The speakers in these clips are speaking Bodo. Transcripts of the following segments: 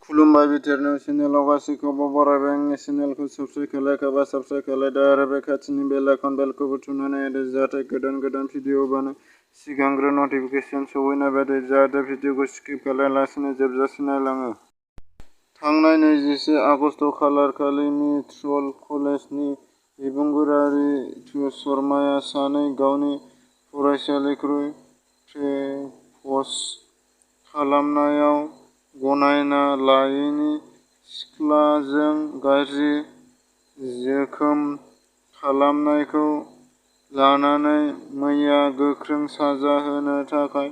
खुलुमबाय बिथोरनो चेनेलाव गासैखौबो बरायबाय। आंनि चेनेलखौ साबस्क्राइब खालाय एबा साबस्क्राइब खालायदो आरो बे खाथिनि बेल आइकन बेलखौबो थुनानै होदो जाहाथे गोदान भिडिअ होबानो सिगांग्रो नटिफिकेसन सौहैनाय बायदि जाहाथे भिडिअखौ स्किप खालामालासिनो जोबजासिम नायलाङो। थांनाय 21 आगस्ट खालारखालि मित्तल कलेजनि बिबुंगोरारि शर्माया सानै गावनि फरायसालिनिफ्राय प्रप'ज खालामनायाव गनायना लायैनि सिख्लाजों गाज्रि जोखोम खालामनायखौ लानानै मैया गोख्रों साजा होनो थाखाय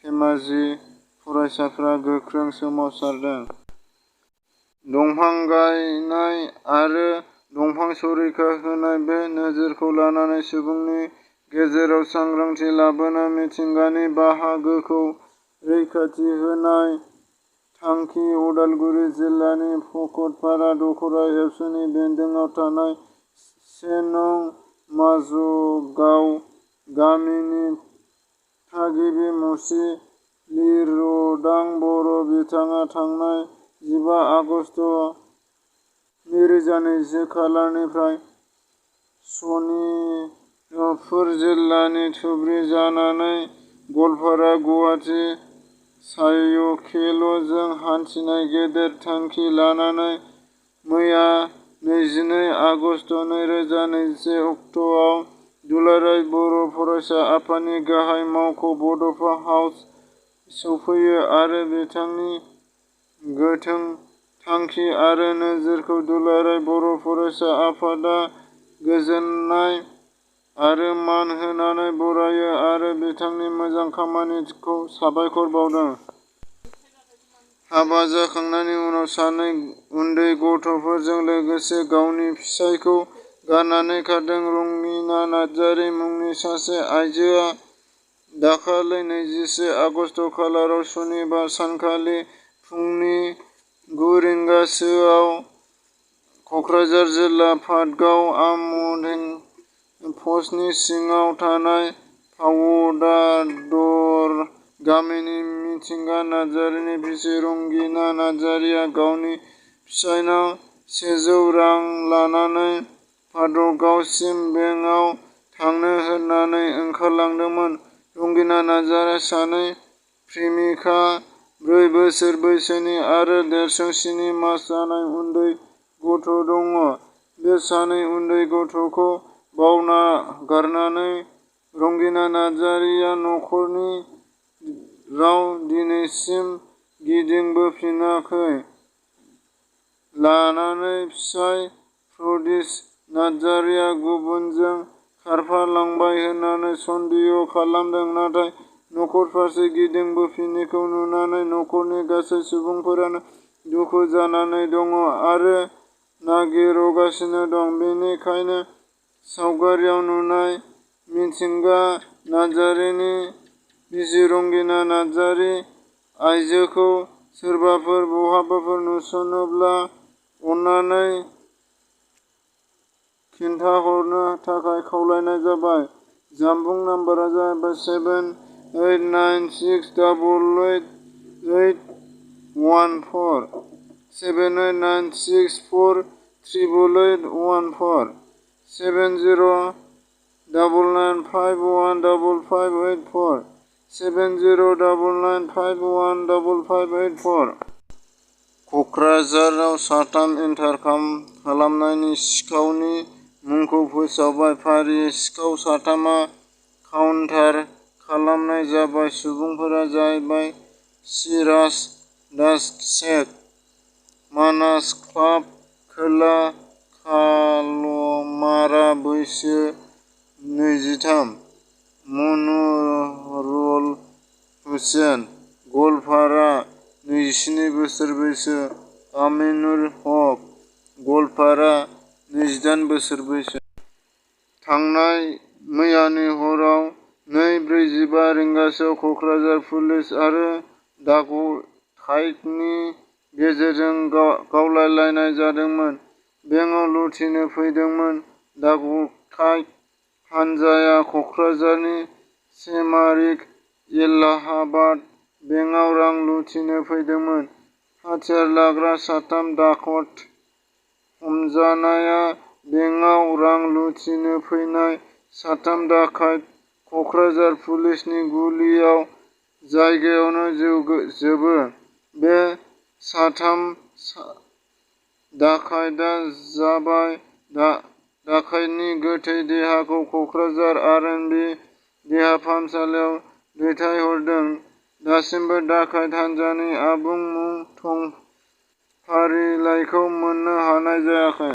धेमाजि फरायसाफ्रा गोख्रों सोमावसारदों। दंफां गायनाय आरो दंफां संरैखा होनाय बे नोजोरखौ लानानै सुबुंनि गेजेराव सांग्रांथि लाबोनो मिथिंगानि बाहागोखौ रैखाथि होनाय थांखि उदालगुरि जिल्लानि भकतपारा दख'रा एबसुनि बेन्दोंआव थानाय 1 नं. माजगाव गामिनि थागिबि मुस्रि लिरदां बर' बिथाङा थांनाय 15 आगस्ट 2020 खालारनिफ्राय सनितपुर जिल्लानि धुब्रि जानानै गवालपारा गुवाहाटी साइखेलजों हान्थिनाय गेदेर थांखि लानानै मैया 22 आगस्ट 2021 अक्ट'आव दुलाराय बर' फरायसा आफादनि गाहाय मावख' बड'फा हाउस सौफैयो आरो बिथांनि गोथों थांखि आरो नोजोरखौ दुलाराय बर' फरायसा आफादा गोजोननाय आरो मान होनानै बरायो आरो बिथांनि मोजां खामानिखौ साबायखर बावदों। हाबा जाखांनायनि उनाव सानै उन्दै गथ'फोरजों लोगोसे गावनि फिसायखौ गारनानै खारदों रंगिना नार्जारि मुंनि सासे आइजोआ दाखालै 21 आगस्ट खालाराव सनिबार सानखालि फुंनि 9 रिंगासोआव क'क्राझार जिल्ला पातगाव आमोदें पस्टनि सिङाव थानाय पाउदार गामिनि मिथिंगा नार्जारिनि बिसि रंगिना नार्जारिया गावनि फिसायनाव 100 रां लानानै पातगावसिम बेंकआव थांनो होननानै ओंखारलांदोंमोन। रंगिना नार्जारिहा सानै प्रेमिका, 4 बोसोर बैसोनि आरो देरसिन 7 मास जानाय उन्दै गथ' दङ। बे सानै उन्दै गथ'खौ बावना गारनानै रंगिना नार्जारिया नखरनि राव दिनैसिम गिदिंबोफिनाखै। लानानै फिसाय प्रदिश नार्जारिया गुबुनजों खारफालांबाय होननानै सन्देह खालामदों। नाथाय नखर फारसे गिदिंबोफिनैखौ नुनानै नखरनि गासै सुबुंफोरानो दुखु जानानै दङ आरो नागिरगासिनो दं। बेनिखायनो सावगारियाव नुनाय मिथिंगा नार्जारिनि बिसि रंगिना नार्जारि आइजोखौ सोरबाफोर बहाबाफोर नुसनोब्ला अन्नानै खिन्थाहरनो थाखाय खावलायनाय जाबाय। जानबुं नम्बरआ जाबाय 7896888814 7896438814 7099515584 7099515584। क'क्राझाराव साथाम एन्टारकाम खालामनायनि सिखावनि मुंखौ फोसावबाय। फारियै सिखाव साथामआ काउन्टार खालामनाय जाबाय। सुबुंफोरा जाबाय सिराज दास शेख, मानास क्लाब, खोला खालमारा बैसो 23, मनिरुल हुसेन, गवालपारा 27 बोसोर बैसो, आमिनुल हक, गवालपारा 28 बोसोर बैसो। थांनाय मैयानि हराव 2:45 रिंगासोआव क'क्राझार पुलिस आरो डाकटाइटनि गेजेरजों गावलायलायनाय जादोंमोन। बेंकआव लुथिनो फैदोंमोन। डाकटाइट हानजाया क'क्राझारनि सेमारिक एलाहाबाद बेंकआव रां लुथिनो फैदोंमोन। हाथियार लाग्रा साथाम डाकट हमजानाया बेंकआव रां लुथिनो फैनाय साथाम डाकाइत क'क्राझार पुलिसनि गुलियाव जायगायावनो जोबो। बे साथाम डाकाइतआ जाबाय डाकाइतनि गोथै देहाखौ क'क्राझार आर.एन.बि. देहा फाहामसालियाव दैथायहरदों। दासिमबो डाकाइत हान्जानि आबुं मुं थं फारिलाइखौ मोननो हानाय जायाखै।